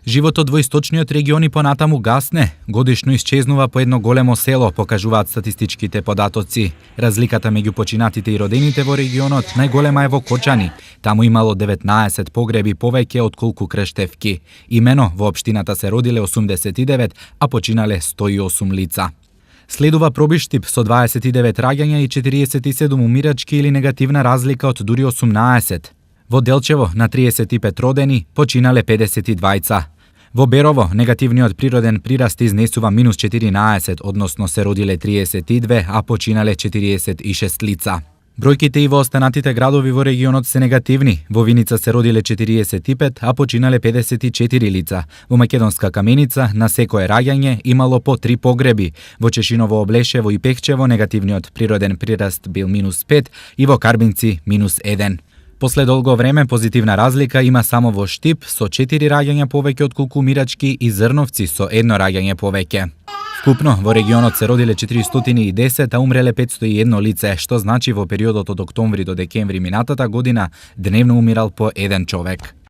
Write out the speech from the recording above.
Животот во источниот регион и понатаму гасне. Годишно исчезнува по едно големо село, покажуваат статистичките податоци. Разликата меѓу починатите и родените во регионот најголема е во Кочани. Таму имало 19 погреби повеќе отколку Крештевки. Имено во општината се родиле 89, а починале 108 лица. Следува Пробиштип со 29 раѓања и 47 умирачки или негативна разлика од дури 18. Во Делчево на 35 родени починале 52. Во Берово негативниот природен прираст изнесува минус 14, односно се родиле 32, а починале 46 лица. Бројките и во останатите градови во регионот се негативни. Во Виница се родиле 45, а починале 54 лица. Во Македонска Каменица на секое раѓање имало по 3 погреби. Во Чешиново, Облешево и Пехчево негативниот природен прираст бил минус 5 и во Карбинци минус 1. После долго време позитивна разлика има само во Штип со 4 раѓања повеќе отколку умирачки и Зрновци со 1 раѓање повеќе. Вкупно во регионот се родиле 410, а умреле 501 лице, што значи во периодот од октомври до декември минатата година дневно умирал по 1 човек.